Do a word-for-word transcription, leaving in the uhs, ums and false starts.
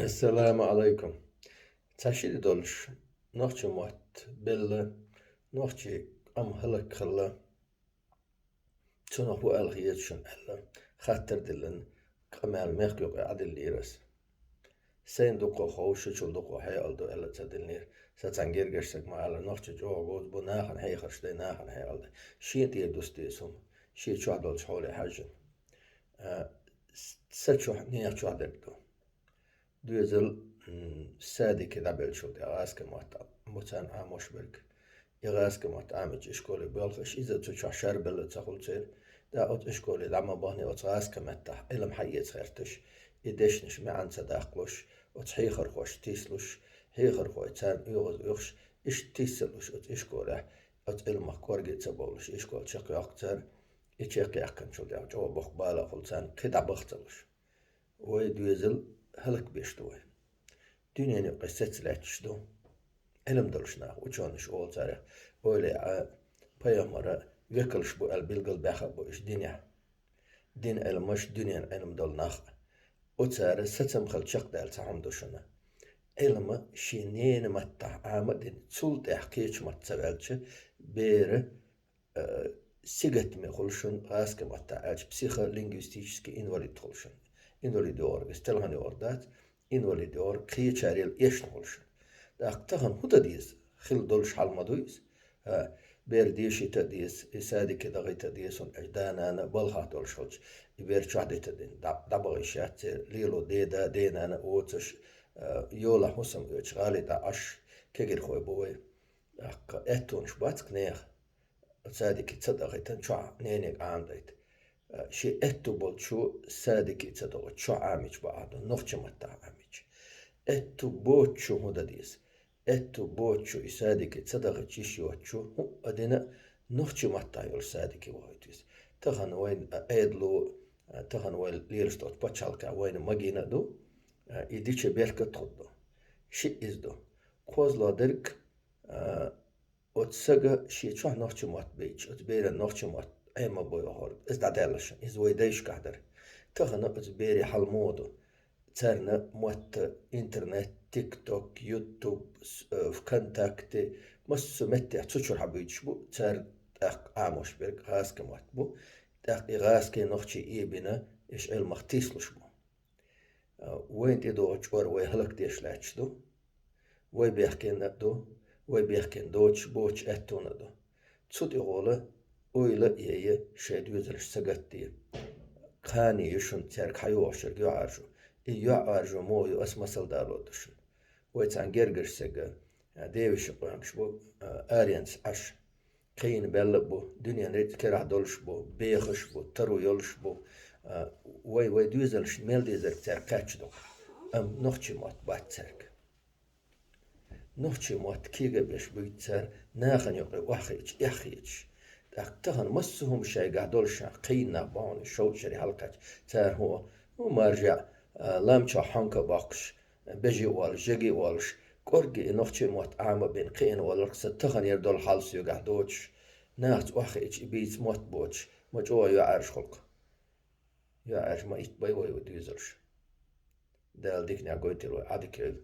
Ассаламу Ӏалайкум. Цхьа ши ди долуш нохчийн мотт белла, нохчийн къам хӀаллакьхилла. Цунах ву аьлла хеза шуна аьлла, хаттар диллина, къамел мехкан юкъа Ӏадиллийра ас. Сайна дукха ховшучул дукха хьекъал ду аьлла ца диллинера. Сан цхьана гергара стага ма-аллара, нохчи чӀогӀа говза бу, нахана хьехарш дай, нахана хьекъал дай. Шен тӀера дуста деза хӀума, шен чохь долчу хьоле хьаьжжина. А, с-, сан чохь, нехан чохь дерг ду. Доьзал, м, садике дӀабеллачул тӀаьхьа гӀазкхийн мотт бу царна Ӏамош берг. И гӀазкхийн мотт Ӏамийча ишколе боьлхуш, иза цу чохь шарбелла ца хуьлу церан. ТӀаккха оцу ишколе дӀа ма бахне, оцу гӀазкхийн маттахь Ӏилма хьаэца гӀерташ, и дешнаш маьӀна ца даккхалуш, оцу хьехархошна тийсалуш, хьехархой царна оьгӀаз оьхуш, иштта тийсалуш оцу ишколехь, оцу Ӏилмах кӀорге а ца бовлуш, ишкол чекхйоккху цара, и чекхъяьккхинчул тӀаьхьа чӀогӀа боккха бала хуьлу царна, кхин дӀа баха ца луш. Вай доьзал хӀаллакбеш ду вай. Дуьненан юкъа сецца лаьтташ ду. Ӏилма долуш нах, учёныш олу царах, ойла а, пайхамара векалш бу аьлла билгалбаьхна бу уьш динехь. Дин Ӏилмаш, дуьненан Ӏилма долу нах. Оцара сацам хила чекхдаьлла цхьа хӀума ду шуна. Ӏилма шен ненан маттахь Ӏама а дина, цул тӀаьхьа кхечу матта ца ваьлча, бер а, сингаттаме хуьлу шуна, гӀазкхийн маттахь аьлча, психолингвистический инвалид хуьлу шуна. Инвалид йогӀург иза телхина йогӀур дац, инвалид йогӀург кхечарел эшна хуьлу шуна. ТӀаккха тахана хӀун дан деза? Хила долуш хьал ма ду иза. А, бер дешийта а деза, и садике дахийта а деза, хӀунда аьлча да-нана балхахь долуш хилча, и бер чохь дита а дина, дӀа-, дӀабаха йиш яц церан, лело деда, денана а воцуш, а, йолахь хӀусам оьцуш, гӀали тӀе Ӏаш, кегирхой бу вай. ТӀаккха аьттонаш бац-кх нехан. Садике ца дахийтина, чохь нене Ӏамадайта. Шен аьтту болчу садике ца дахийта, чохь Ӏамийча бакъахь ду, нохчийн маттахь Ӏамийча. Аьтту боцучу хӀун дан деза? Аьтту боцучу и садике ца дахийта йиш йоцучу хӀуъа дина нохчийн маттахь йолу садике вохуьйту иза. Тахана вайна Ӏедало, тахана вай лелаш долчу пачхьалкхехь вайна магийна а ду, и дича беркат а хӀутту. Шиъ иза ду. КхозлагӀа дерг, а, Оцу сага шен чохь нохчийн мотт бейтча, оцу беран нохчийн мотт Ӏема бохург, иза дӀадаьлла шуна, иза вай дайшкахь дара. Тахана оцу берийн хьал муха ду? Царна мотт интернет, TikTok, YouTube, с-, э, ВКонтакте, массо а меттехь цу чуьра хьабуьйтуш бу, цара тӀаккха Ӏамош берг гӀазкхийн мотт бу, тӀаккха и гӀазкхийн, нохчийн эбина, уьш Ӏилмах тийсалуш бу. А, вайна тӀедогӀучу чкъор вай хӀаллакдеш лаьтташ ду. Вай бехкенна а ду, вай бехкенна доцуш боцучу аьттонна а ду. Цу тӀехула ойла а йе, шайн доьзалш сагатде. Кхане ю шуна цаьрга хьайогӀуш ерг йоӀаржо. И йоӀаржо муха ю, ас масал дало ду шуна. Вай цхьана гергарчу стага, а, девешин къоьнкаш бу, а, аренца Ӏаш. Кхийна белла а бу, дуьненан рицкъ керахь долуш бу, бехаш бу, таро йолуш бу. А, вай, вай доьзалшна мел дезарг цаьрга кхаьчна ду. Амма нохчийн мотт бац цаьрга. Нохчийн мотт кега а беш буьйцу цара, нахана юкъе охьахиъча, эхь хеташ. ТӀаккха тахана массо а хӀума шайгахь долуш, кхийна нах бахьана, шовзткъа шаре хьалакхаьчна, цара хӀун, хӀун маржа, а, лам чохь хьонка а боккхуш, бежи а волуш, жеги а волуш, кӀоргге и нохчийн мотт Ӏама а бина, кхиъна валарх сан тахана яра долу хьал соьгахь доцуш, нахаца охьахиъча, и бийца мотт боцуш, ма чӀогӀа йоӀаржа хуьлу-кх. ЙоӀаржа ма итт бай вай, вай доьзалш. Дала диканехь гойтийла вай, Ӏадика йойла.